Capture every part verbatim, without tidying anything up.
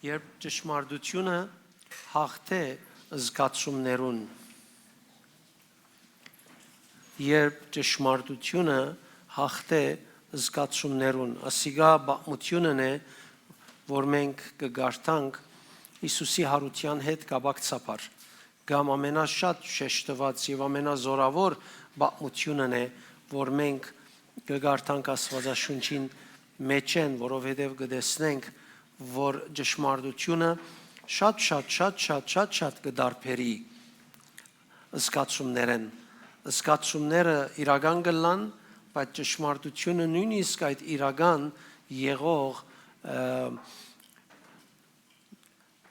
Երբ ճշմարտությունը հաղթէ զգացումներուն, երբ ճշմարտությունը հաղթէ զգացումներուն, ասիկա պատմությունն է, որ մենք կը կարդանք Հիսուսի յարութեան հետ կապակցաբար, կամ ամենաշատ շեշտուած եւ ամենազօրաւոր պատմությունն է, որ մենք կը կարդանք Աստուածաշունչին մէջէն, որովհետեւ կը տեսնենք, որ ճշմարտությունը շատ, շատ, շատ, շատ, շատ, շատ կը տարբերի զգացումներէն։ Զգացումները իրական կ'ըլլան, բայց ճշմարտությունը նոյնիսկ այդ իրական եղող, ը,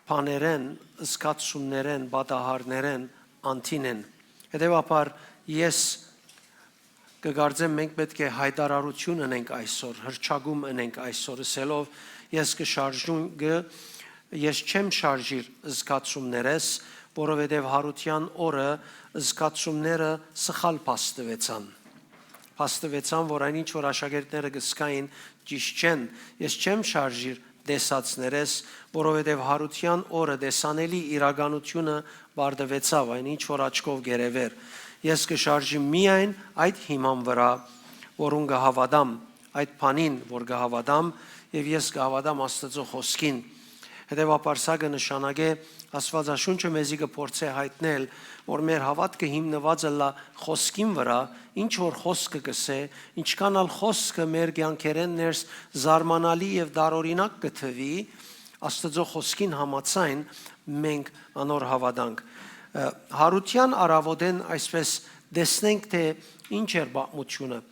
բաներէն, զգացումներէն, պատահարներէն անդին են։ Հետեւաբար ես կը կարծեմ, մենք պէտք է յայտարարություն ընենք այսօր, հռչակում ընենք այսօր, ըսելով, «Ես կը շարժուն, կը, ես չեմ շարժիր զգացումներես, որովհետեւ յարութեան օրը զգացումները սխալ փաստուեցան»։ Փաստուեցան, որ այն ինչ որ աշակերտները կը զգային ճիշտ չեն, ես չեմ շարժիր տեսածներես, որովհետեւ յարութեան օրը տեսանելի իրականությունը պարտուեցաւ, այն ինչ որ աչքով կ'երեւէր։ Ես կը շարժիմ միայն այդ հիման վրայ, որուն կը հաւատամ, այդ բանին, որ կը հաւատամ, եւ ես կը հաւատամ Աստուծոյ խօսքին։ Հետեւաբար սա կը նշանակէ, Աստուածաշունչը մեզի կը փորձէ յայտնել, որ մեր հաւատքը հիմնուած ըլլայ խօսքին վրայ, ինչ որ խօսքը կ'ըսէ, ինչքան ալ խօսքը մեր կեանքերէն ներս զարմանալի եւ տարօրինակ կը թուի, Աստուծոյ խօսքին համաձայն մենք անոր հաւատանք։ Ը, յարութեան առաւօտէն այսպէս տեսնենք, թէ ինչ էր պատմությունը։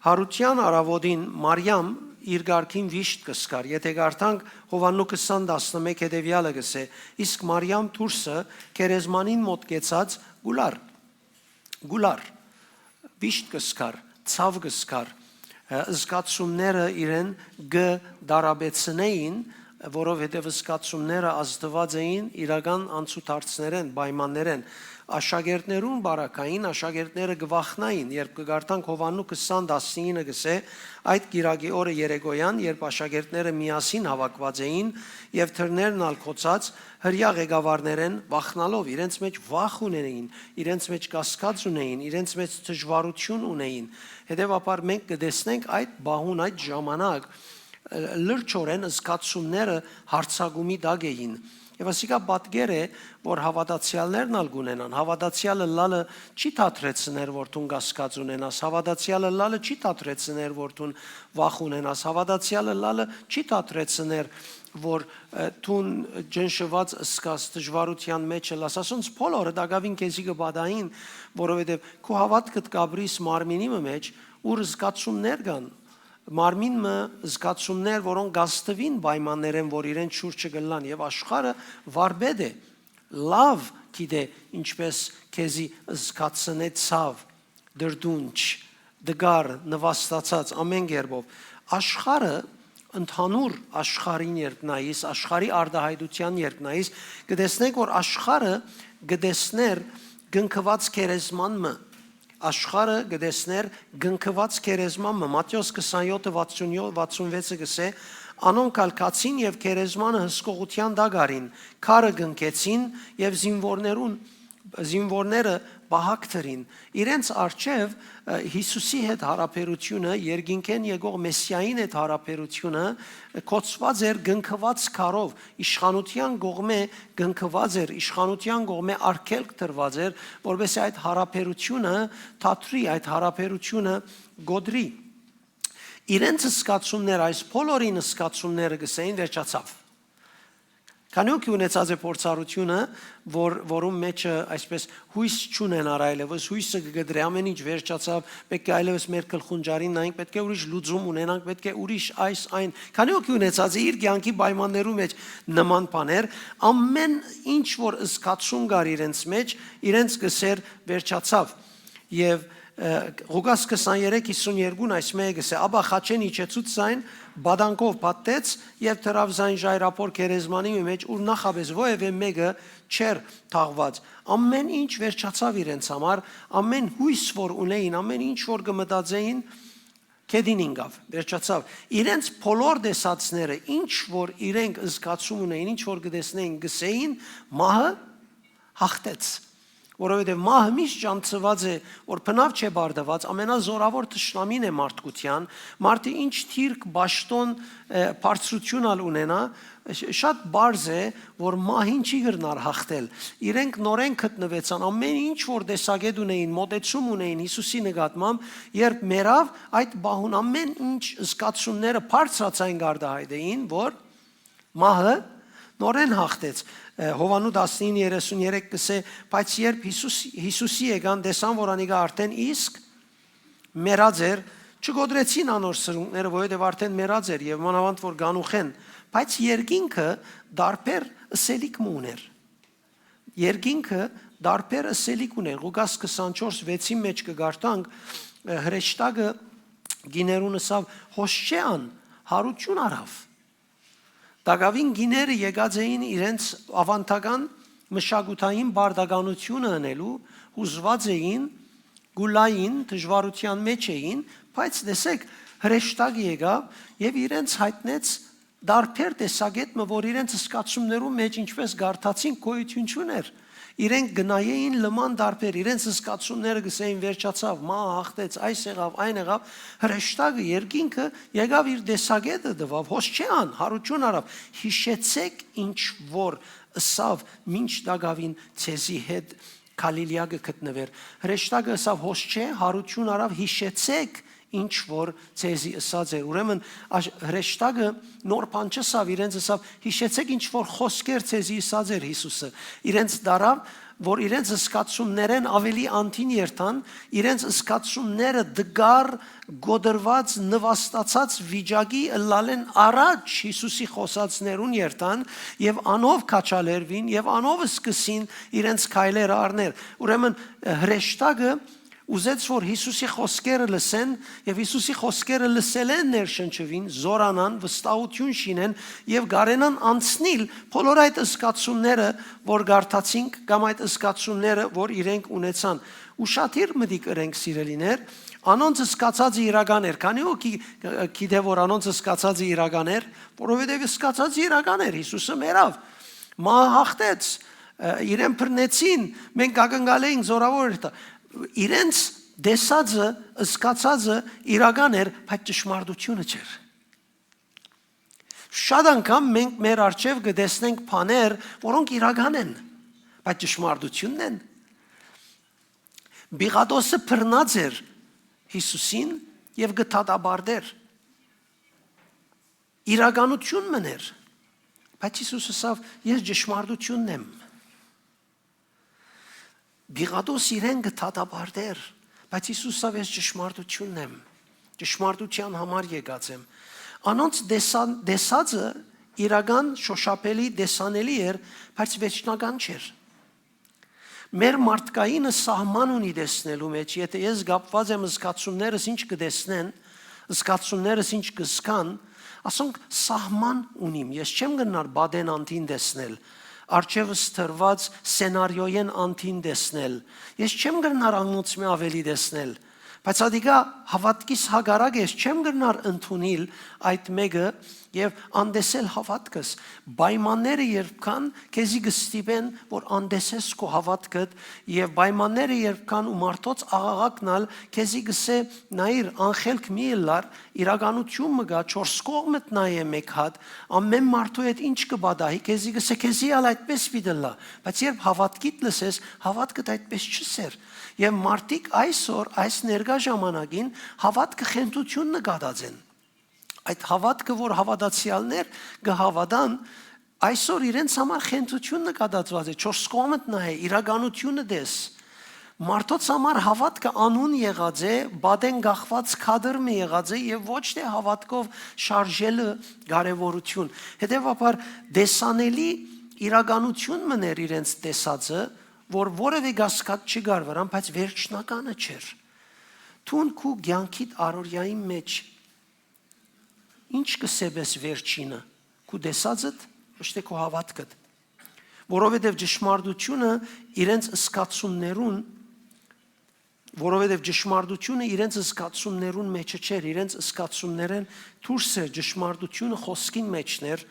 Յարութեան առաւօտին Մարիամ իր կարգին վիշտ կը զգար, եթէ կարդանք Յովհաննու քսան տասնմէկ հետեւեալը կ'ըսէ. «Իսկ Մարիամ դուրսը գերեզմանին մօտ կեցած կ'ուլար, կ'ուլար, վիշտ կը զգար, ցաւ կը զգար»։ Ը, զգացումները իրեն կը տարապեցնէին, որովհետեւ զգացումները ազդուած էին իրական անցուդարձներէն, պայմաններէն։ Աշակերտներուն պարագային աշակերտները կը վախնային, երբ կը կարդանք Յովհաննու քսան տասնինը կ'ըսէ. «Այդ կիրակի օրը երեկոյան, երբ աշակերտները միասին հաւաքուած էին եւ դռներն ալ գոցած, հրեայ ղեկավարներէն վախնալով, իրենց մէջ վախ ունէին, իրենց մէջ կասկած ունէին, իրենց մէջ դժուարութիւն ունէին»։ Հետեւաբար մենք կը տեսնենք այդ պահուն, այդ ժամանակ, ը, լրջօրէն զգացումները յարձակումի տակ էին։ Եւ ասիկա պատկեր է, որ հաւատացեալներն ալ կ'ունենան։ Հաւատացեալ ըլլալը չի դադրեցներ, որ դուն կասկած ունենաս։ Հաւատացեալ ըլլալը չի դադրեցներ, որ դուն վախ ունենաս։ Հաւատացեալ ըլլալը չի դադրեցներ, որ, ը, դուն ճնշուած զգաս, դժուարութեան մէջ ըլլաս։ Ասոնց բոլորը տակաւին քեզի կը պատահին, որովհետեւ քու հաւատքդ կ'ապրիս մարմինի մը մէջ, ուր զգացումներ կան, մարմին մը զգացումներ, որոնք կազդուին պայմաններէն, որ իրենց շուրջը կ'ըլլան, եւ աշխարհը վարպետ է, լաւ գիտէ ինչպէս քեզի զգացնէ ցաւ, դրդունջ, տկար, նուաստացած, ամէն կերպով։ Աշխարհը, ընդհանուր աշխարհին երբ նայիս, աշխարհի արտահայտութեան երբ նայիս, կը տեսնենք, որ աշխարհը կը տեսներ կնքուած գերեզման մը, աշխարհը կը տեսներ կնքուած գերեզման մը։ Մատթէոս քսանյոթը վաթսուն, վաթսուն վեցը կ'ըսէ. «Անոնք ալ գացին եւ գերեզմանը հսկողութեան տակ առին, քարը կնքեցին եւ զինուորներուն, զինուորները պահակ դրին»։ Իրենց առջեւ, ը, Հիսուսի հետ յարաբերությունը, երկինքէն եկող Մեսիային հետ յարաբերությունը, ը, կոչուած էր կնքուած քարով, իշխանութեան կողմէ կնքուած էր, իշխանութեան կողմէ արգելք դրուած էր, որպեսզի այդ յարաբերությունը թատրի, այդ յարաբերությունը կոտրի։ Իրենց զգացումները, այս բոլորին զգացումները, կ'ըսէին, վերջացաւ։ Քանի՞ հոգի ունեցած է փորձառությունը, որ, որուն մէջը այսպես հոյս չունենար այլեւս, հոյսը կը կտրէ, ամէն ինչ վերջացաւ, պէտք է այլեւս մեր գլխուն ջարին նայենք, պէտք է ուրիշ լուծում ունենանք, պէտք է ուրիշ այս, այն։ Քանի՞ հոգի ունեցած է իր կեանքի պայմաններու մէջ նման բաներ, ամէն ինչ որ զգացում կար իրենց մէջ, իրենց կ'ըսէր, վերջացաւ։ Եւ, ը, Ղուկաս քսաներեք հիսուն երկուն այս մեկը կ'ըսէ. «Ապա խաչէն իջեցուց զայն, բադանքով փաթթեց եւ դրաւ զայն ժայռապոր գերեզմանի մէջ, ուր նախապէս որեւէ մեկը չէր թաղուած»։ Ամէն ինչ վերջացաւ իրենց համար, ամէն հոյս որ ունէին, ամէն ինչ որ կը մտածէին, գետին ինկաւ, վերջացաւ։ Իրենց բոլոր տեսածները, ինչ որ իրենք զգացում ունէին, ինչ որ կը տեսնէին, կ'ըսէին, մահը հաղթեց։ Որովհետեւ մահը միշտ ճանչցուած է, որ բնաւ չէ պարտուած, ամենազօրաւոր թշնամին է մարդկութեան, մարդը ինչ դիրք, պաշտօն, բարձրութիւն ալ ունենայ, շատ պարզ է, որ մահին չի կրնար հաղթել։ Իրենք նորէն գտնուեցան, ամէն ինչ որ տեսակետ ունէին, մոտեցում ունէին Յիսուսի նկատմամբ, երբ մեռաւ, այդ պահուն ամէն ինչ զգացումները բարձրաձայն կ'արտահայտէին, որ մահը նորէն հաղթեց։ Հովհաննու տասնինը երեսուն երեք կ'ըսէ, բայց երբ Յիսուս, Յիսուսի եկան, տեսան, որ անիկա արդէն իսկ մեռած էր, չկոտրեցին անոր սրունքները, որովհետեւ արդէն մեռած էր եւ մանաւանդ որ կանուխէն, բայց երկինքը տարբեր ըսելիք մը ունէր։ Երկինքը տարբեր ըսելիք ունէր։ Ղուկաս քսանչորս վեցին մէջ կը կարդանք, հրեշտակը գիներուն ըսաւ, հոս չէ ան, յարութիւն առաւ։ Տակաւին գիները եկած էին իրենց աւանդական մշակութային պարտականութիւնը ընելու, յուզուած էին, կուլային, դժուարութեան մէջ էին, բայց տեսեք, հրեշտակը եկաւ եւ իրենց յայտնեց տարբեր տեսակետ մը, որ իրենց զգացումներու մէջ, ինչպէս կարդացին, գոյութիւն չունէր։ Իրենք կը նայէին լման տարբեր, իրենց զգացումները կ'ըսէին, վերջացաւ, մահը հաղթեց, այս եղաւ, այն եղաւ, հրեշտակը, երկինքը եկաւ իր տեսակետը տուաւ, հոս չէ ան, յարութիւն առաւ, յիշեցէք ինչ որ ըսաւ, մինչ տակաւին ձեզի հետ Գալիլիա կը գտնուէր։ Հրեշտակը ըսաւ, հոս չէ, յարութիւն առաւ, յիշեցէք ինչ որ ձեզի ըսած էր։ Ուրեմն աշ-, հրեշտակը նոր բան չըսաւ իրենց, ըսաւ, յիշեցէք ինչ որ խօսքեր ձեզի ըսած էր Յիսուսը։ Իրենց դարաւ, որ իրենց զգացումներէն աւելի անդին երթան, իրենց զգացումները դգար կոտրուած, նուաստացած վիճակի ըլլալէն առաջ Յիսուսի խօսածներուն երթան եւ անով քաջալերուին եւ անով սկսին իրենց քայլերը առնել։ Ուրեմն հրեշտակը ուզեց, որ Յիսուսի խօսքերը լսեն եւ Յիսուսի խօսքերը լսելէն ներշնչուին, զօրանան, վստահութիւն շինեն եւ կարենան անցնիլ բոլոր այդ զգացումները, որ կարդացինք, կամ այդ զգացումները, որ իրենք ունեցան։ Ուշադիր մտիկ ըրենք, սիրելիներ, անոնց զգացածը իրական էր։ Քանի՞ հոգի գիտէ, որ անոնց զգացածը իրական էր, որովհետեւ զգացածը իրական էր, Յիսուսը մեռաւ, մահը հաղթեց, իրեն բռնեցին, մենք ակնկալ էինք, զօրաւոր էր դա։ Իրենց տեսածը, զգացածը իրական էր, բայց ճշմարտությունը չէր։ Շատ անգամ մենք մեր առջեւ կը տեսնենք բաներ, որոնք իրական են, բայց ճշմարտությունն են։ Պիղատոսը բռնած էր Յիսուսին եւ կը դատապարտէր։ Իրականութիւն մըն էր, բայց Յիսուս ըսաւ, «Ես ճշմարտությունն եմ»։ Պիղատոս իրեն կը դատապարտէր, բայց Յիսուս ըսաւ, «Ես ճշմարտությունն եմ, ճշմարտութեան համար եկած եմ»։ Անոնց տեսան-, տեսածը իրական շոշափելի, տեսանելի էր, բայց վերջնական չէր։ Մեր մարդկայինը սահման ունի տեսնելու մեջ, եթե ես կապված եմ զգացումներս ինչ կը տեսնեն, զգացումներս ինչ կը զգան, ասոնք սահման ունիմ, ես չեմ կրնար պատէն անդին տեսնել, առջեւս դրուած սենարիոյէն անդին տեսնել, ես չեմ կրնար անոնցմէ աւելի տեսնել, բայց ատիկա հաւատքիս հակառակ ես չեմ կրնար ընդունիլ այդ մէկը եւ անտեսել հաւատքս։ Պայմանները երբ կան, քեզի կը ստիպեն, որ անտեսես քո հաւատքդ, եւ պայմանները երբ կան ու մարդոց աղաղակն ալ քեզի կ'ըսէ, «Նայիր, անխելք մի ըլլար, իրականություն մը կայ, չորս կողմդ նայէ մէկ հատ, ամէն մարդու հետ ինչ կը պատահի», քեզի կ'ըսէ, «Քեզի ալ այդպէս պիտի ըլլայ»։ Բայց երբ հաւատքիդ լսես, հաւատքդ այդպէս չ'ըսէր։ Եւ մարդիկ այսօր, այս ներկայ ժամանակին հաւատքը խենթութիւն նկատած են։ Այդ հաւատքը, որ հաւատացեալներ կը հաւատան, այսօր իրենց համար խենթութիւն նկատածուած է, չորս կողմդ նայ, իրականությունը տես։ Մարդոց համար հաւատքը անուն եղած է, պատէն կախուած քադր մը եղած է եւ ոչ թէ հաւատքով շարժելը կարեւորութիւն։ Հետեւաբար, տեսանելի իրականություն մըն էր իրենց տեսածը, որ որեւէ կասկած չի կար վրան, բայց վերջնականը չէր։ Դուն քու կեանքիդ առօրեային մէջ ի՞նչ կ'ըսես վերջինը, քու տեսածդ, ոչ թէ քու հաւատքդ, որովհետեւ ճշմարտությունը իրենց զգացումներուն որովհետեւ ճշմարտությունը իրենց զգացումներուն մէջը չէր, իրենց զգացումներէն դուրս էր, ճշմարտությունը խօսքին մէջն էր,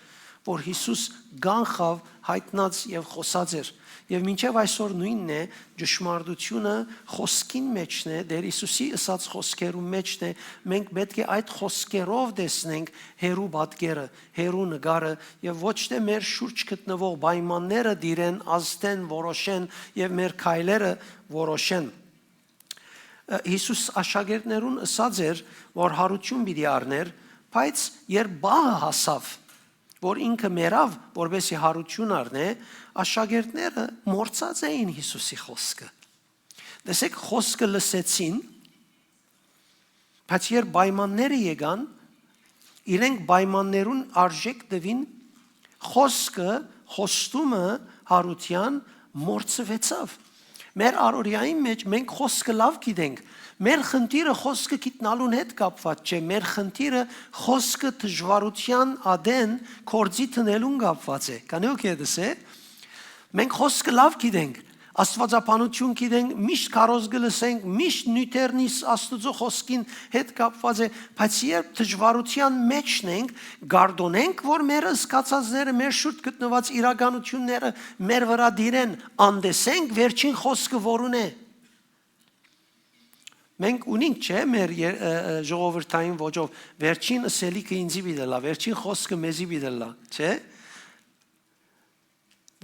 որ Յիսուս կանխաւ յայտնած եւ խօսած էր։ Եւ մինչեւ այսօր նոյնն է, ճշմարտությունը խօսքին մէջն է, Տէր Յիսուսի ըսած խօսքերուն մէջն է, մենք պէտք է այդ խօսքերով տեսնենք հեռու պատկերը, հեռու նկարը, եւ ոչ թէ մեր շուրջ գտնուող պայմանները տիրեն, ազդեն, որոշեն եւ մեր քայլերը որոշեն։ Ը, Յիսուս աշակերտներուն ըսած էր, որ յարութիւն պիտի առնէր, բայց երբ պահը հասաւ, որ ինքը մեռաւ, որպեսզի յարութիւն առնէ, աշակերտները մոռցած էին Յիսուսի խօսքը։ Տեսեք, խօսքը լսեցին, բայց երբ պայմանները եկան, իրենք պայմաններուն արժէք տուին, խօսքը, խոստումը յարութեան մոռցուեցաւ։ Մեր առօրեային մէջ մենք խօսքը լաւ գիտենք։ Մեր խնդիրը խօսքը գիտնալուն հետ կապուած չէ, մեր խնդիրը խօսքը դժուարութեան ատեն գործի դնելուն կապուած է։ Կանի ո՞ք ետս է։ Մենք խօսքը լաւ գիտենք, աստուածաբանութիւն գիտենք, միշտ քարոզ կը լսենք, միշտ նիւթերնիս Աստուծոյ խօսքին հետ կապուած է, բայց երբ դժուարութեան մէջն ենք, կարտոնենք, որ մեր զգացածները, մեր շուրջ գտնուած իրականութիւնները մեր վրայ տիրեն, անտեսենք վերջին խօսքը որուն է։ Մենք ունինք, չէ՞, մեր ե-, ը, ը, ժողովրդային ոճով, «Վերջին ըսելիքը ինծի պիտի ըլլայ, վերջին խօսքը մեզի պիտի ըլլայ», չէ՞։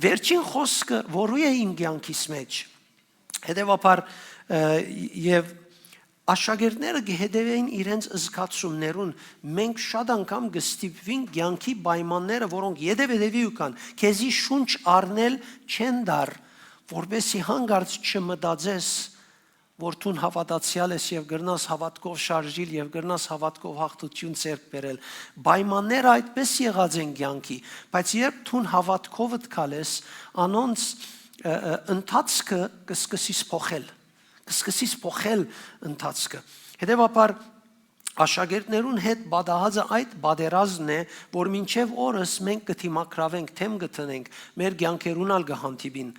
Վերջին խօսքը որու է իմ կեանքիս մէջ։ Հետեւաբար, ը, եւ աշակերտները կը հետեւէին իրենց զգացումներուն։ Մենք շատ անգամ կը ստիպուինք կեանքի պայմանները, որոնք ետեւ-ետեւի ու կան, քեզի շունչ առնել չեն տար, որպեսզի հանկարծ չմտածես, որ դուն հաւատացեալ ես եւ կրնաս հաւատքով շարժիլ եւ կրնաս հաւատքով յաղթութիւն ձեռք բերել։ Պայմանները այդպէս եղած են կեանքի, բայց երբ դուն հաւատքովդ քալես, անոնց, ը, ը, ընթացքը կը սկսիս փոխել, կը սկսիս փոխել ընթացքը։ Հետեւաբար, աշակերտներուն հետ պատահածը այդ պատերազմն է, որ մինչեւ օրս մենք կը դիմագրավենք, դէմ կը դնենք, մեր կեանքերուն ալ կը հանդիպին։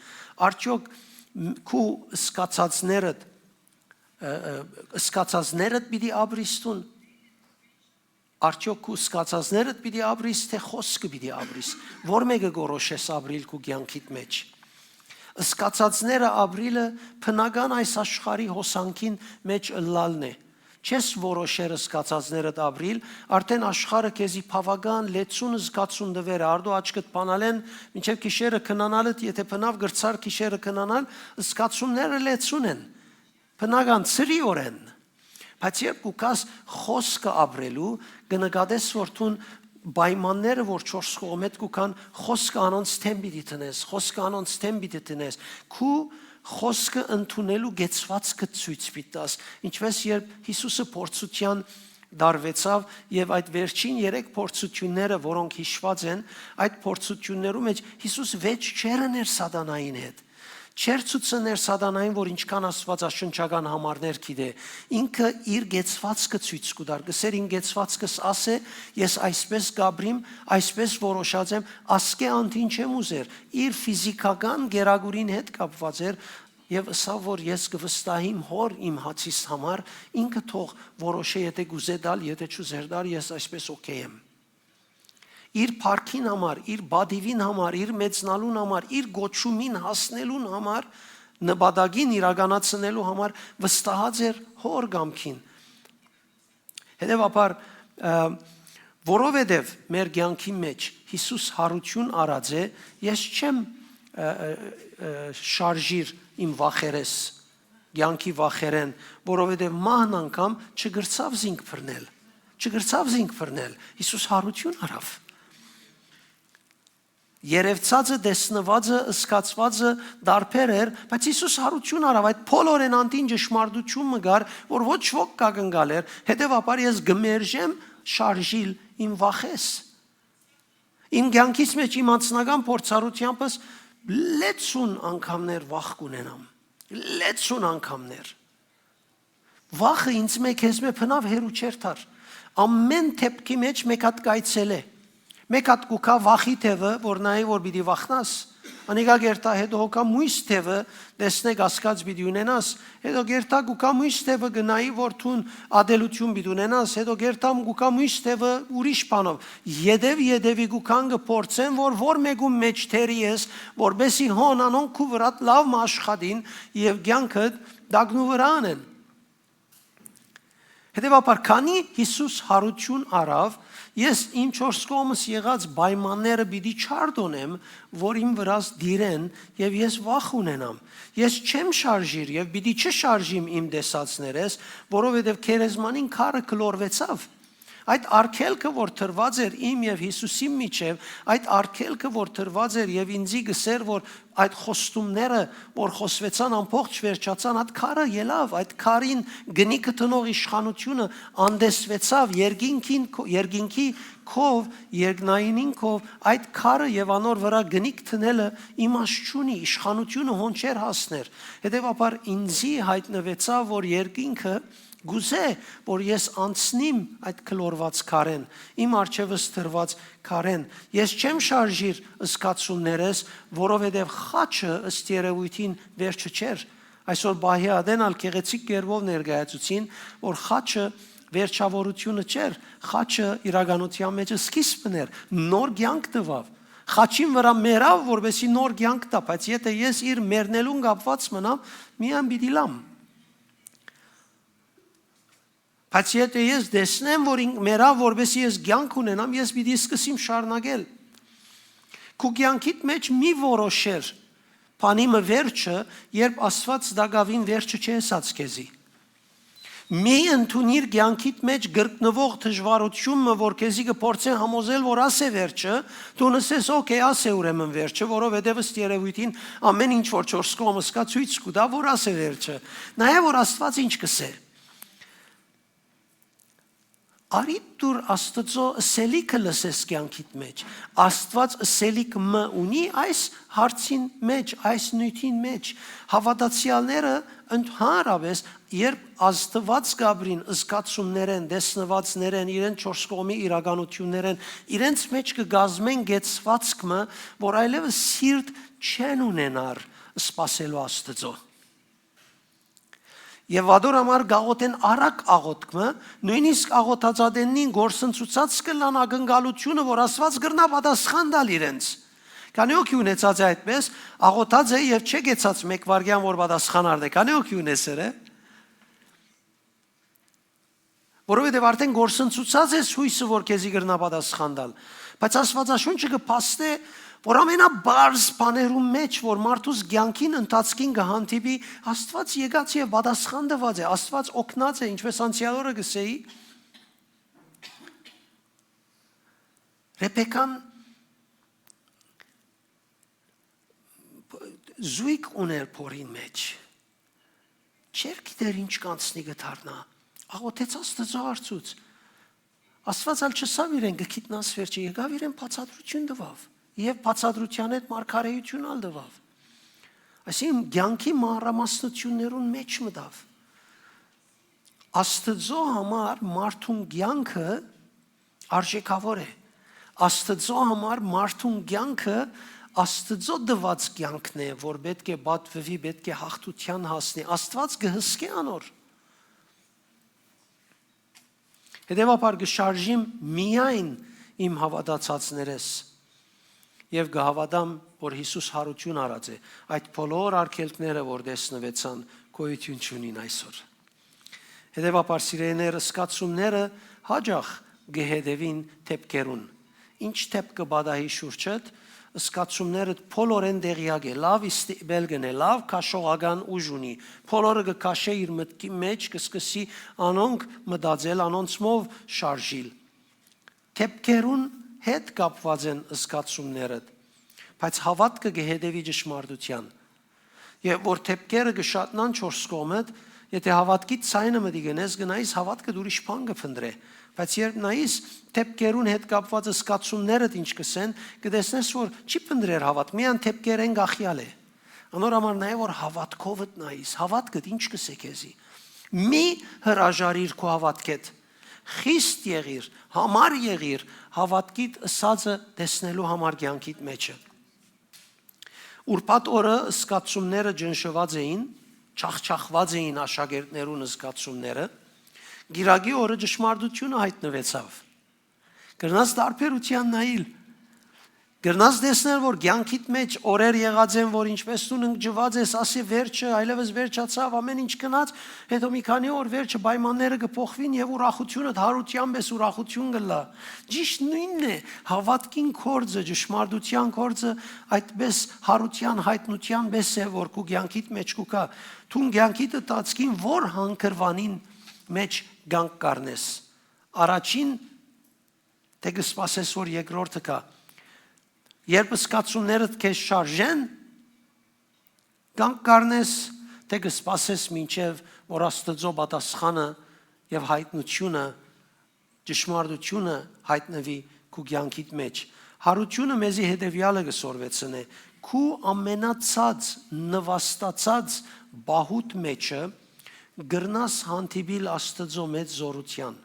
Արդեօք մ-, քու զգացածներդ, ը, ը, զգացածներդ պիտի ապրիս դուն։ Արդեօք քու զգացածներդ պիտի ապրիս, թէ խօսքը պիտի ապրիս։ Ո՞ր մէկը կորոշես ապրիլ քու կեանքիդ մէջ։ Զգացածները ապրիլը բնական այս աշխարհի հոսանքին մէջ ըլլալն է։ Չես որոշեր զգացածներդ ապրիլ, արդեն աշխարհը քեզի բաւական լեցուն զգացում տուեր է, արդու աչքդ բանալեն, մինչեւ գիշերը քնանալդ, եթե բնաւ կրցար գիշերը քնանալ, զգացումները լեցուն են, բնական, ցրիօրէն։ Բայց երբ կու գաս խօսքը ապրելու, կը նկատես, որ դուն պայմանները, որ չորս կողմէդ կու գան, խօսքը անոնց դէմ պիտի դնես, խօսքը անոնց դէմ պիտի դնես, քու խօսքը ընդունելու կեցվածքը ցոյց պիտի տաս, ինչպէս երբ Յիսուսը փորձութեան դարվեցաւ եւ այդ վերջին երեք փորձութիւնները, որոնք յիշուած են, այդ փորձութիւններու մէջ Յիսուս վէճ չէր ըներ սատանային հետ։ Չէր ցուցներ սատանային, որ ինչքան աստուածաշնչական համարներ գիտէ։ Ինքը իր կեցվածքը ցոյց կու տար, կսեր, «Իմ կեցվածքս աս է, ես այսպէս կ'ապրիմ, այսպէս որոշած եմ», ասկէ անդին չեմ ուզեր։ Իր ֆիզիքական կերակուրին հետ կապուած էր եւ ըսաւ, որ «Ես կը վստահիմ հոր իմ հացիս համար, ինքը թող որոշէ, եթե կ'ուզէ տալ, եթե չ'ուզեր տալ, ես այսպէս օքեյ եմ»։ Իր փառքին համար, իր պատիւին համար, իր մեծնալուն համար, իր կոչումին հասնելուն համար, նպատակին իրականացնելու համար վստահած էր հոր կամքին։ Հետեւաբար, ը, որովհետեւ մեր կեանքի մէջ Յիսուս յարութիւն առած է, ես չեմ, ը, ը, ը, շարժիր իմ վախերէս, կեանքի վախերէն, որովհետեւ մահն անգամ չկրցաւ զինք բռնել, չկրցաւ զինք բռնել, Յիսուս յարութիւն առաւ։ Երեւցածը, տեսնուածը, զգացուածը տարբեր էր, բայց Յիսուս յարութիւն առաւ, այդ բոլորէն անդին ճշմարտութիւն մը կար, որ ոչ ոք կ'ակնկալէր, հետեւաբար ես կը մերժեմ շարժիլ իմ վախէս։ Իմ կեանքիս մէջ իմ անձնական փորձառութեամբս լեցուն անգամներ վախ կ'ունենամ, լեցուն անգամներ։ Վախը ինձ մէ, քեզ մէ բնաւ հեռու չէր թար։ Ամեն դեպքի մէջ մէկ հատ կ'այցելէ։ Մէկ հատ կու գայ վախի թեւը, որ նայի, որ պիտի վախնաս, Անիկա կերթայ, հետո հոկայ մոյս թեւը, տեսնէ, կասկած պիտի ունենաս, հետո կերթայ կու գայ մոյս թեւը, կը նայի որ դուն ատելութիւն պիտի ունենաս, հետո կերթայ կու գայ մոյս թեւը ուրիշ բանով։ Ետեւ ետեւի կու գան, կը փորձեն որ որ մէկուն մէջ թերի ես, որպէսի հոն անոնք քու վրադ լաւ մը աշխատին եւ կեանքդ տակնու վրայ անեն։ Հետեւաբար, քանի Յիսուս յարութիւն առաւ, ես իմ չորս կողմս եղած պայմանները պիտի չարտօնեմ, որ իմ վրաս տիրեն եւ ես վախ ունենամ։ Ես չեմ շարժիր եւ պիտի չշարժիմ իմ տեսածներէս, որովհետեւ գերեզմանին քարը կլորուեցաւ։ Այդ արգելքը, որ դրուած էր իմ եւ Յիսուսին միջեւ, այդ արգելքը, որ դրուած էր եւ ինձի գսեր, որ այդ խոստումները, որ խօսուեցան, ամբողջ վերջացան, այդ քարը ելաւ, այդ քարին գնիքը տնող իշխանութիւնը անտեսուեցաւ, երկինքին քո-, երկինքի քով, երկնայինին քով, այդ քարը եւ անոր վրայ գնիք տնելը իմաստ չունի, իշխանութիւնը հոն չէր հասներ։ Հետեւաբար ինձի յայտնուեցաւ, որ երկինքը կ'ուզէ, որ ես անցնիմ այդ կլորուած քարէն, իմ առջեւս դրուած քարէն։ Ես չեմ շարժիր զգացումներս, որովհետեւ խաչը ըստ երեւոյթին վերջը չէր։ Այսօր պահի ատեն ալ գեղեցիկ կերպով ներկայացուցին, որ խաչը վերջավորությունը չէր, խաչը իրականութեան մէջ սկիզբն էր, նոր կեանք տուաւ։ Խաչին վրայ մեռաւ, որպեսզի նոր կեանք տայ, բայց եթէ ես իր մեռնելուն կապուած մնամ, միայն պիտի լամ։ Բայց եթէ ես տեսնեմ, որ ինք մեռաւ, որպեսզի ես կեանք ունենամ, ես պիտի սկսեմ շարունակել։ Քու կեանքիդ մէջ մի որոշեր բանի մը վերջը, երբ Աստուած տակաւին վերջը չի ըսած քեզի։ Մի ընդունիր կեանքիդ մէջ կրկնուող դժուարութիւն մը, որ քեզի կը փորձեն համոզել, որ աս է վերջը, դուն ըսես, «Օքէյ, աս է ուրեմն վերջը», որովհետեւ ըստ երեւոյթին ամէն ինչ որ չորս կողմս կայ, ցոյց կու տայ, որ աս է վերջը։ Նայ որ Աստուած ինչ կ'ըսէ։ Առիթ տուր Աստուծոյ ըսելիքը լսես կեանքիդ մէջ։ Աստուած ըսելիք մը ունի այս հարցին մէջ, այս նիւթին մէջ։ Հաւատացեալները ընդհանրապէս, երբ ազդուած կ'ապրին զգացումներէն, տեսնուածներէն, իրենց չորս կողմի իրականութիւններէն, իրենց մէջ կը կազմեն կեցուածք մը, որ այլեւս սիրտ չեն ունենար սպասելու Աստուծոյ։ Եւ ատոր համար կ'աղօթեն արագ աղօթք մը, նոյնիսկ աղօթածատեննին գործընծուցած կ'ըլլան ակնկալութիւնը, որ Աստուած կրնայ պատասխան տալ իրենց։ Քանի՞ հոգի ունեցած է այդպէս, աղօթած է եւ չէ գեցած մէկ վայրկեան, որ պատասխան առնէ։ Քանի՞ հոգի ունէ սերը։ Որովհետեւ արդէն գործընծուցած ես յոյսը, որ քեզի կրնայ պատասխան տալ։ Բայց Աստուածաշունչը կը փաստէ, որ ամենաբարձ բաներուն մէջ, որ մարդուս կեանքին ընթացքին կը հանդիպի, Աստուած եկած եւ պատասխան տուած է, Աստուած օգնած է, ինչպես անցեալ օրը կ'ըսէի, Ռեբեկան զոյգ ունէր փորին մէջ։ Չէր գիտեր ինչ կ'անցնի կը դառնայ։ Աղօթեց Աստուծոյ, հարցուց։ Աստուած ալ չըսաւ իրեն, «Կը գիտնաս վերջը», եկաւ իրեն բացատրութիւն տուաւ։ Եւ բացատրութեան հետ մարգարեութիւն ալ տուաւ։ Այսինքն, կեանքի մանրամասնութիւններուն մէջ մտաւ։ Աստուծոյ համար մարդուն կեանքը արժէքաւոր է։ Աստուծոյ համար մարդուն կեանքը Աստուծոյ տուած կեանքն է, որ պէտք է պատուի, պէտք է յաղթութեան հասնի։ Աստուած կը հսկէ անոր։ Հետեւաբար կը շարժիմ միայն իմ հաւատացածներէս եւ կը հաւատամ, որ Յիսուս յարութիւն առած է։ Այդ բոլոր արգելքները, որ տեսնուեցան, գոյութիւն չունին այսօր։ Հետեւաբար, սիրելիներ, զգացումները յաճախ կը հետեւին դէպքերուն։ Ինչ դէպք կը պատահի շուրջդ, զգացումներդ բոլորէն տեղեակ է, լաւ իստիպել կ'ընէ, լաւ քաշողական ուժ ունի, բոլորը կը քաշէ իր մտքի մէջ, կը սկսի անոնք մտածել, անոնցմով շարժիլ։ Դէպքերուն հետ կապուած են զգացումներդ, բայց հաւատքը կը հետեւի ճշմարտութեան։ Եւ որ դէպքերը կը շատնան չորս կողմդ, եթէ հաւատքիդ ձայնը մտի գնես, կնայիս, հաւատքդ ուրիշ բան կը փնտռէ։ Բայց երբ նայիս դէպքերուն հետ կապուած զգացումներդ ինչ կ'ըսեն, կը տեսնես, որ չի փնտռեր հաւատք, միայն դէպքերէն կախեալ է։ Անոր համար նայ որ հաւատքովդ նայիս, հաւատքդ ինչ կ'ըսէ քեզի։ Մի հրաժարիր քու հաւատքեդ։ Խիստ եղիր, յամառ եղիր հաւատքիդ ըսածը տեսնելու համար կեանքիդ մէջը։ Ուրբաթ օրը զգացումները ճնշուած էին, ջախջախուած էին աշակերտներուն զգացումները, կիրակի օրը ճշմարտությունը յայտնուեցաւ։ Կրնաս տարբերութեան նայիլ։ Կրնաս տեսնել, որ կեանքիդ մէջ օրեր եղած են, որ ինչպէս դուն ընկճուած ես, ասի վերջը, այլեւս վերջացաւ, ամէն ինչ գնաց, հետո մի քանի օր վերջը պայմանները կը փոխուին եւ ուրախութիւնդ յարութեան պէս ուրախութիւն կ'ըլլայ։ Ճիշդ նոյնն է, հաւատքին գործը, ճշմարտութեան գործը, այդպէս յարութեան յայտնութեան պէս է, որ քու կեանքիդ մէջ կու գայ։ Դուն կեանքիդ ընթացքին ո՞ր հանգրուանին մէջ կանգ կ'առնես։ Առաջին, թէ կը սպասես, որ երկրորդը գայ։ Երբ զգացումներդ քեզ շարժեն, կանգ կ'առնես, թէ կը սպասես մինչեւ որ Աստուծոյ պատասխանը եւ յայտնութիւնը, ճշմարտութիւնը յայտնուի քու կեանքիդ մէջ։ Յարութիւնը մեզի հետեւեալը կը սորվեցնէ. քու ամենացած, նուաստացած պահուդ մէջը կրնաս հանդիպիլ Աստուծոյ մեծ զօրութեան։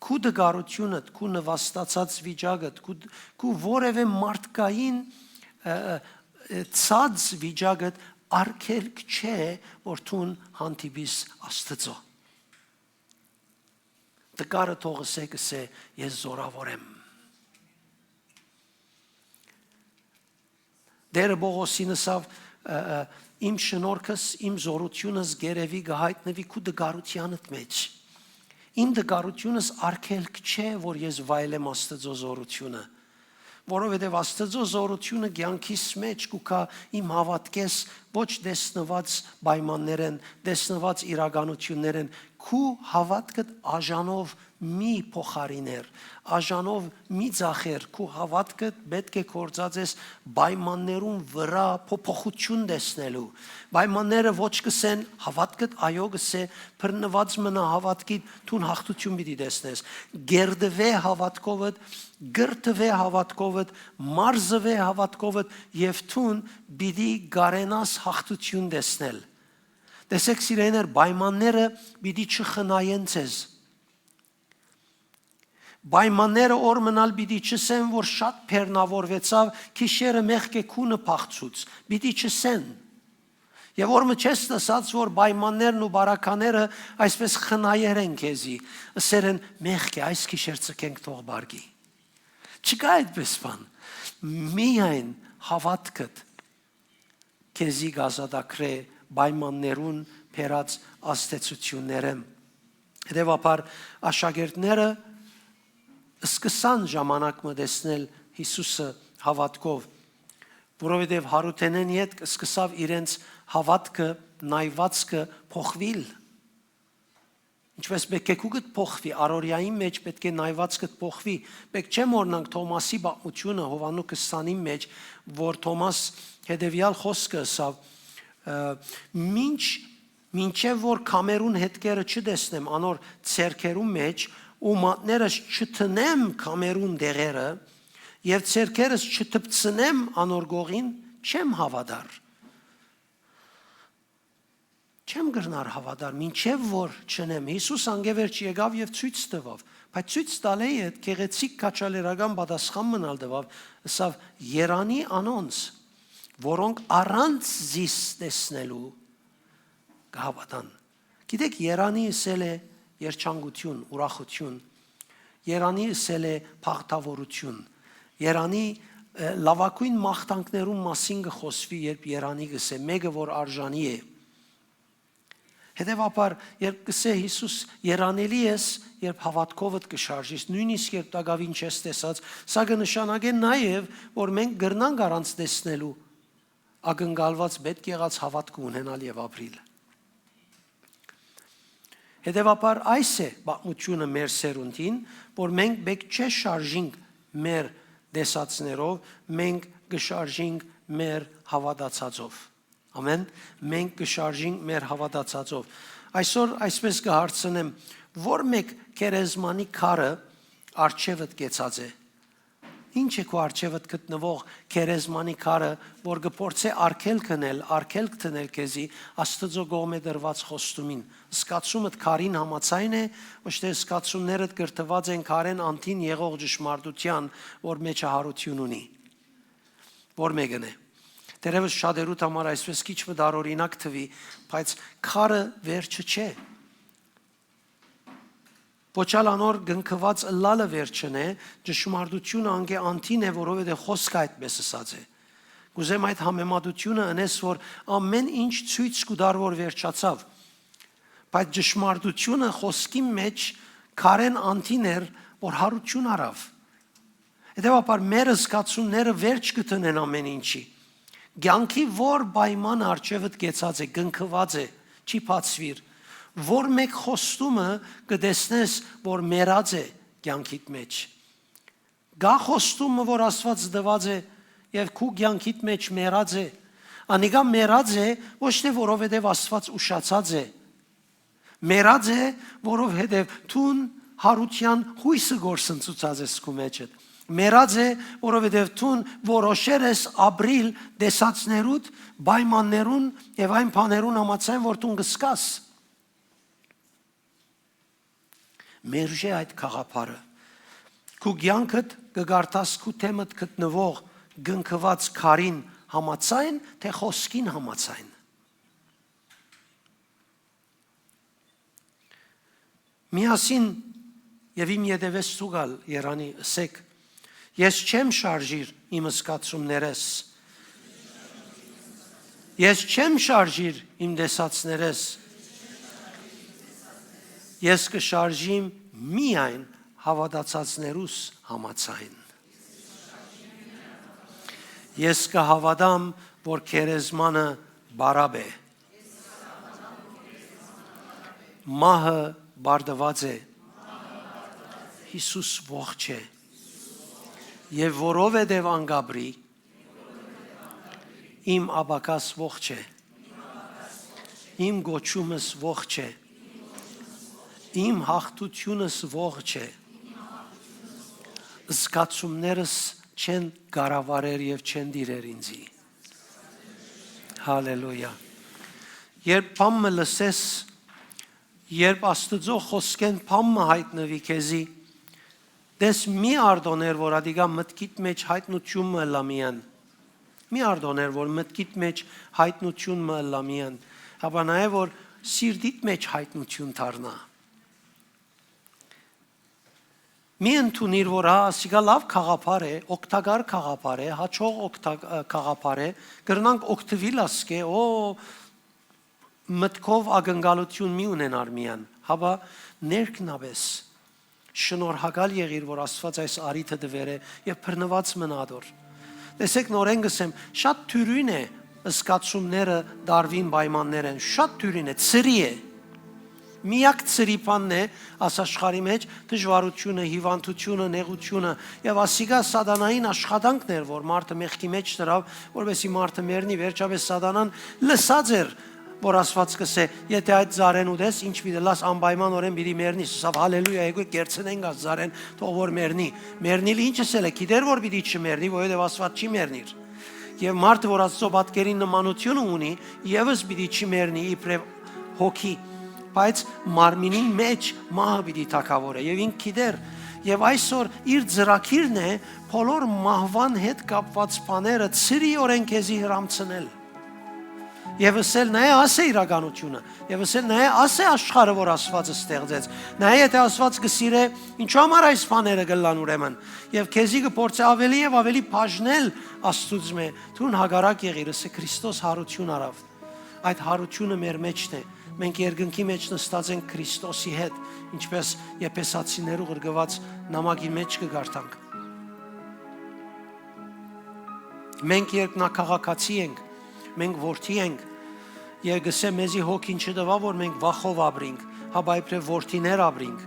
Քու տկարութիւնդ, քու նուաստացած վիճակդ, քու, քու որեւէ մարդկային, ը, ը, ը, ցած վիճակդ արգելք չէ, որ դուն հանդիպիս Աստուծոյ։ Տկարը թող ըսէ, կ'ըսէ, «Ես զօրաւոր եմ»։ Տէրը Պողոսին ըսաւ, ը, ը, «Իմ շնորհքս, իմ զօրութիւնս գերեւի կը յայտնուի քու տկարութեանդ մէջ»։ Իմ տկարութիւնս արգելք չէ, որ ես վայելեմ Աստուծոյ զօրութիւնը, որովհետեւ Աստուծոյ զօրութիւնը կեանքիս մէջ կու գայ իմ հաւատքէս ոչ տեսնուած պայմաններէն, տեսնուած իրականութիւններէն, քու հաւատքդ աժանով մի փոխարիներ, աժանով մի ծախեր, քու հաւատքը պէտք է գործածես պայմաններուն վրայ փոփոխութիւն տեսնելու։ Պայմանները ոչ կ'ըսեն, հաւատքդ այո կ'ըսէ, բռնուած մնայ հաւատքիդ, դուն յաղթութիւն պիտի տեսնես։ Կերտուէ հաւատքովդ, կրթուէ հաւատքովդ, մարզուէ հաւատքովդ եւ դուն պիտի կարենաս յաղթութիւն տեսնել։ Տեսէք, սիրելիներ, պայմանները պիտի չխնայեն ձեզ։ Պայմանները օր մնալ պիտի չըսեն, որ շատ բեռնաւորուեցաւ, գիշերը մեղքը քունը փախցուց, պիտի չըսեն։ Եւ օր մը չես լսած, որ պայմաններն ու բարակաները այսպես խնայեր են քեզի, ըսեր են, «Մեղք է, այս գիշեր ցկենք, թող բարգի»։ Չկայ այդպես բան։ Միայն հաւատքդ քեզի կ'ազատագրէ պայմաններուն բերած ազդեցութիւններէն։ Հետեւաբար, աշակերտները սկսան ժամանակ մը տեսնել Յիսուսը հաւատքով, որովհետեւ յարութենէն ետք սկսաւ իրենց հաւատքը, նայուածքը փոխուիլ։ Ինչպէս պէտք է քուկդ փոխուի, առօրեային մէջ պէտք է նայուածքդ փոխուի։ Պէտք չէ մոռնանք Թոմասի պատմութիւնը Յովհաննու քսանին մէջ, որ Թոմաս հետեւեալ խօսքը ըսաւ, ը, «Մինչ, մինչեւ որ քամերուն հետքերը չտեսնեմ անոր ձեռքերուն մէջ ու մատներս չդնեմ քամերուն դեղերը եւ ձեռքերս չդպցնեմ անոր գողին, չեմ հաւատար»։ Չեմ կրնար հաւատալ, մինչեւ որ չընեմ։ Յիսուս անկէ վերջ եկաւ եւ ցոյց տուաւ, բայց ցոյց տալէ յետ գեղեցիկ քաջալերական պատասխան մնալ տուաւ, ըսաւ. «Երանի անոնց, որոնք առանց զիս տեսնելու կը հաւատան»։ Գիտեք, երանի ըսել է երջանկութիւն, ուրախութիւն, երանի ըսել է բախտաւորութիւն, երանի, ը, լաւագոյն մաղթանքներուն մասին կը խօսուի, երբ երանի կ'ըսէ, մէկը որ արժանի է։ Հետեւաբար, երբ կ'ըսէ Յիսուս, «Երանելի ես», երբ հաւատքովդ կը շարժիս, նոյնիսկ երբ տակաւին չես տեսած, սա կը նշանակէ նաեւ, որ մենք կրնանք առանց տեսնելու ակնկալուած պէտք եղած հաւատքը ունենալ եւ ապրիլ։ Հետեւաբար, այս է պատմութիւնը մեր սերունդին, որ մենք պէտք չէ շարժինք մեր տեսածներով, մենք կը շարժինք մեր հաւատացածով։ Ամեն։ Մենք կը շարժինք մեր հաւատացածով։ Այսօր այսպես կը հարցնեմ, ո՞ր մէկ գերեզմանի քարը առջեւդ կեցած է։ Ի՞նչ է քու առջեւդ գտնուող գերեզմանի քարը, որ կը փորձէ արգելք ընել, արգելք դնել քեզի Աստուծոյ կողմէ տրուած խոստումին։ Զգացումդ քարին համաձայն է, ոչ թէ զգացումներդ կրթուած են քարէն անդին եղող ճշմարտութեան, որ մէջը յարութիւն ունի։ Ո՞ր մէկն է։ Դերևս շատերուդ համար այսպես քիչ մը տարօրինակ թուի, բայց քարը վերջը չէ։ Ոչ ալ անոր կնքուած ըլլալը վերջն է, ճշմարտությունը անկէ անդին է, որովհետեւ խօսքը այդպես ըսած է։ Կ'ուզեմ այդ համեմատությունը ընես, որ ամէն ինչ ցոյց կու տար, որ վերջացաւ։ Բայց ճշմարտությունը խօսքին մէջ քարէն անդին էր, որ յարութիւն առաւ։ Հետեւաբար մեր զգացումները վերջ կը դնեն ամէն ինչի։ Կեանքի ո՞ր պայմանը առջեւդ կեցած է, կնքուած է, չի բացուիր։ Ո՞ր մէկ խոստումը կը տեսնես, որ մեռած է կեանքիդ մէջ։ Կա՞ խոստումը, որ Աստուած տուած է եւ քու կեանքիդ մէջ մեռած է։ Անիկա մեռած է ոչ թէ որովհետեւ Աստուած ուշացած է։ Մեռած է, որովհետեւ դուն յարութեան յոյսը կորսնցուցած ես քու մէջդ։ Մեռած է, որովհետեւ դուն որոշեր ես ապրիլ տեսածներուդ, պայմաններուն եւ այն բաներուն համաձայն, որ դուն կը զգաս։ Մերժէ այդ գաղափարը։ Քու կեանքդ կը կարդաս քու դէմդ գտնուող կնքուած քարին համաձայն, թէ խօսքին համաձայն։ Միասին եւ իմ ետեւէս ցուգալ երանի ըսեք. «Ես չեմ շարժիր իմ զգացումներես։ Ես չեմ շարժիր իմ տեսածներես։ Ես կը շարժիմ միայն հաւատացածներուս համաձայն։ Ես կը հաւատամ, որ գերեզմանը պարապ է։ Մահը պարտուած է։ Յիսուս ողջ է։ Եւ որովհետեւ ան կ'ապրի, իմ ապագաս ողջ է։ Իմ կոչումս ողջ է։ Իմ յաղթութիւնս ողջ է։ Զգացումներս չեն կառավարեր եւ չեն տիրեր ինձի»։ Հալելույա։ Երբ բան մը լսես, երբ Աստուծոյ խօսքէն բան մը յայտնուի քեզի, տես, մի արտօներ, որ ատիկա մտքիդ մէջ յայտնութիւն մը ըլլայ միայն։ Մի արտօներ, որ մտքիդ մէջ յայտնութիւն մը ըլլայ միայն, հապա նաեւ որ սիրտիդ մէջ յայտնութիւն դառնայ։ Մի ընդունիր, որ հա, ասիկա լաւ գաղափար է, օգտակար գաղափար է, հաջող օգտա-, գաղափար է, կրնանք օգտուիլ ասկէ, օ, մտքով ակնկալութիւն մի ունենար միայն, հապա ներքնապէս շնորհակալ եղիր, որ Աստուած այս առիթը տուեր է եւ բռնուած մնա ատոր։ Տեսեք, նորէն կ'ըսեմ, շատ դիւրին է զգացումները տարուին պայմաններէն, շատ դիւրին է, ցրի է։ Միակ ցրի բանն է աս աշխարհի մէջ դժուարութիւնը, հիւանդութիւնը, նեղութիւնը, եւ ասիկա սատանային աշխատանքն էր, որ մարդը մեղքի մէջ դրաւ, որպեսզի մարդը մեռնի։ Վերջապէս սատանան լսած էր, որ Աստուած կ'ըսէ. «Եթէ այդ ծառէն ուտես, ինչ պիտի ըլլաս, անպայմանօրէն պիտի մեռնիս»։ Ըսաւ. «Հալելույա, եկուք կ'երցնենք այս ծառէն, թող որ մեռնի»։ Մեռնիլ ինչ ըսել է, գիտեր որ պիտի չմեռնի, որովհետեւ Աստուած չի մեռնիր։ Եւ մարդը, որ Աստուծոյ պատկերին նմանութիւնը ունի, եւս պիտի չմեռնի իբրեւ հոգի, բայց մարմինին մէջ մահը պիտի թագաւորէ։ Եւ ինք գիտեր, եւ այսօր իր ծրագիրն է բոլոր մահուան հետ կապուած բաները ցրիօրէն քեզի հրամցնել։ Եւ ըսել. «Նայ, աս է իրականութիւնը»։ Եւ ըսել. «Նայ, աս է աշխարհը, որ Աստուած ստեղծեց։ Նայ, եթէ Աստուած կը սիրէ, ինչու համար այս բաները կ'ըլլան ուրեմն»։ Եւ քեզի կը փորձէ ավելի եւ ավելի բաժնել Աստուծմէ։ Դուն հակառակ եղիր, ըսէ, Քրիստոս յարութիւն առաւ։ Այդ յարութիւնը մեր մէջն է։ Մենք երկնքի մէջ նստած ենք Քրիստոսի հետ, ինչպէս Եփեսացիներու ղրկուած նամակի մէջ կը կարդանք։ Մենք երկնաքաղաքացի ենք, մենք որդի ենք, եւ կ'ըսէ. «Մեզի հոգին չտուաւ, որ մենք վախով ապրինք, հապա իբրեւ որդիներ ապրինք»։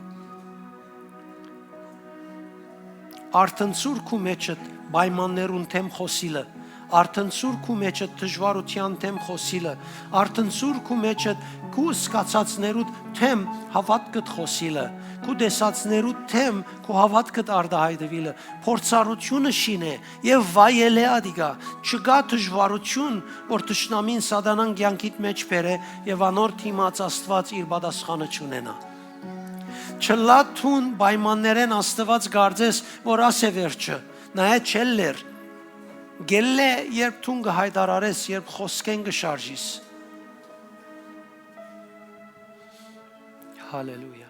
Արթնցուր քու մէջդ պայմաններուն դէմ խօսիլը, արթնցուր քու մէջդ դժուարութեան դէմ խօսիլը, արթնցուր քու մէջդ քու զգացածներուդ դէմ հաւատքդ խօսիլը, քու տեսածներուդ դէմ քու հաւատքդ արտահայտուիլը, փորձառութիւնը շինէ եւ վայելէ ատիկա։ Չկայ դժուարութիւն, որ թշնամին սատանան կեանքիդ մէջ բերէ եւ անոր դիմաց Աստուած իր պատասխանը չունենայ։ Չըլլայ դուն պայմաններէն Աստուած կարծես, որ աս է վերջը, նայէ չ'ըլլեր։ Կ'ելլէ, երբ դուն կը յայտարարես, երբ խօսքէն կը շարժիս։ Հալելույա։